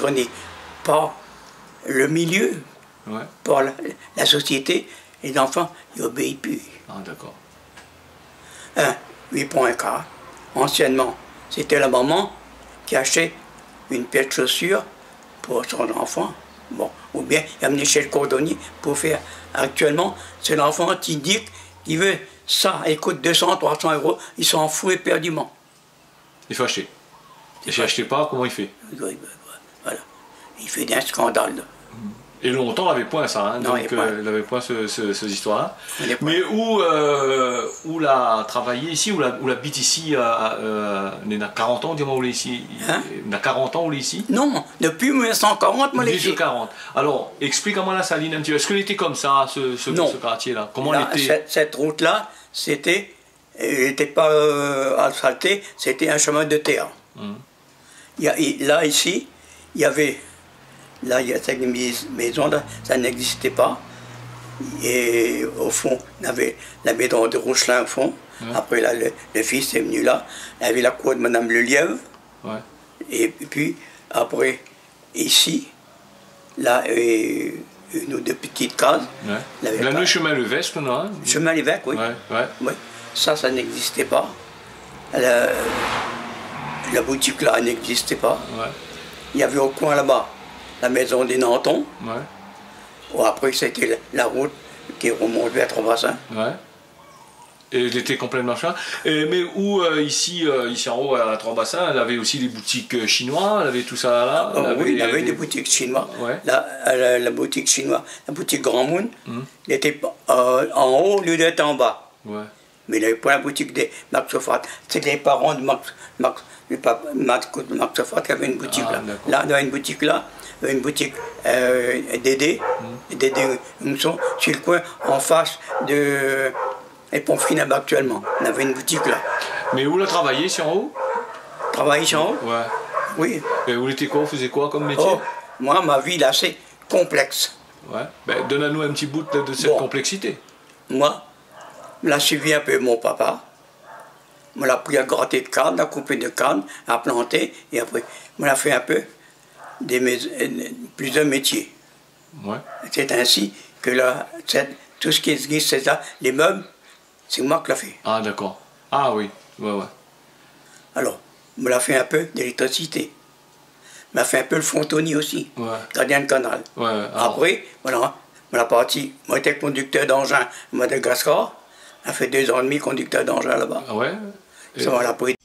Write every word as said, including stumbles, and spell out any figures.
Koné pa le milié, ouais, pa la, la sosiété, lé zanfan i obéi pi. Ah, dakor. In, mi pran in ka. Ansiènman, sété la momon ki ashté in pèr de shosir pou son zanfan. Bon, oubien i amenn shé le kordonié pou fé. Aktièlman, sé zanfan ki di ki vé sa, i kout dé san, troi san éro, i san fou épèrdiman. I fo ashté. I fo ashté. Si ashté pa, koman i fé ? Oui, oui, oui, voilà. I fé in skandal. É lontan, lavé poin sa, in, non, donk, lavé poin, euh, lavé poin se, se, se zistoir-la. Lavé poin. Mé ou, euh, ou la travay isi, ou la, ou la abit isi, euh, euh, néna karant an, di amoin, ou lé isi. In ? Néna karant an, ou lé isi ? Non, dopi mil nèf san karant, moin lé isi. Mil nèf san karant. Alor, éksplik amoin La Saline in ti pé. Èske lété konmsa, se, se, se kartié-la ? Non. Koman lété ? La, sèt, sèt rout-la, sété É lété pa, euh, asfalté, sété in shomin de tèr. Mhm. I a, i, la, isi, i avé, la, i a sèt mé-, mézon la, sa n'égzisté pa. É o fon, navé la mézon de Rochelin o fon. Ouais. Apré, la, le, le fis lé vni la. Navé la kour de Madame Lelièvre. Ouais. É pi, apré, isi, la, euh, inn ou dé ti kaz. Ouais. Navé la pa. Nou, shomin Lévèk, non, in ? Shomin Lévèk, oui. Ouais, ouais. Oui. Sa, sa n'égzisté pa. La, la boutik la n'égzisté pa. Ouais. I avé o koin laba la mézon dé Nanton. Ouais. Bon, apré, sété la, la rout ki romont vèr Troi-Bassin. Ouais. É lété konplètman fèr. É, mé ou, euh, isi, euh, isi anlèr, a Troi-Bassin, lavé osi lé boutik, euh, shinoi, lavé tout sa la ? Ah, oui, lavé dé boutik shinoi. Ouais. La, euh, la, la boutik shinoi, la boutik Gramoun, lété, euh, anlèr, olié d'èt anba. Ouais. Mé lavé poin la boutik de Max Sofrat. Sé lé paran de Max, Max, le pa-, Max, Max Sofrat ki avé in boutik la. Ah, dakor. La, navé in boutik la, navé in boutik, euh, Dédé, Dédé Mousson, su le koin, an fas de é pon fini aktièlman, navé in boutik la. Mé ou la travay isi anlèr ? Travay isi anlèr ? Ouais. Oui. É ou lété koi, ou fézé koi konm métié ? Oh, moin, ma vi la, sé konplèks. Ouais. Bin, donn anou in ti bout de, de sèt konplèksité. Bon. Moin, la suivi in pé mon papa. Moin la pri a graté de kann, a koupé de kann, a planté, é apré, moin la fé in pé dé mé-, euh, plizièr métié. Ouais. Sé insi ke la, sé, tout sak i égzis, sé sa, lé mèb, sé moin ki la fé. Ah, dakor. Ah oui, ouais, ouais. Alor, moin la fé in pé d'éléktrisité. Moin la fé in pé le fontonié osi. Ouais. Gardien de kanal. Ouais, ouais, alor. Apré, voilà, moin la parti, moin lété kondiktèr d'anzin Madagascar. Moin la fé dé zan é dmi kondiktèr d'anzin laba. Ah ouais ? Sa, moin la pri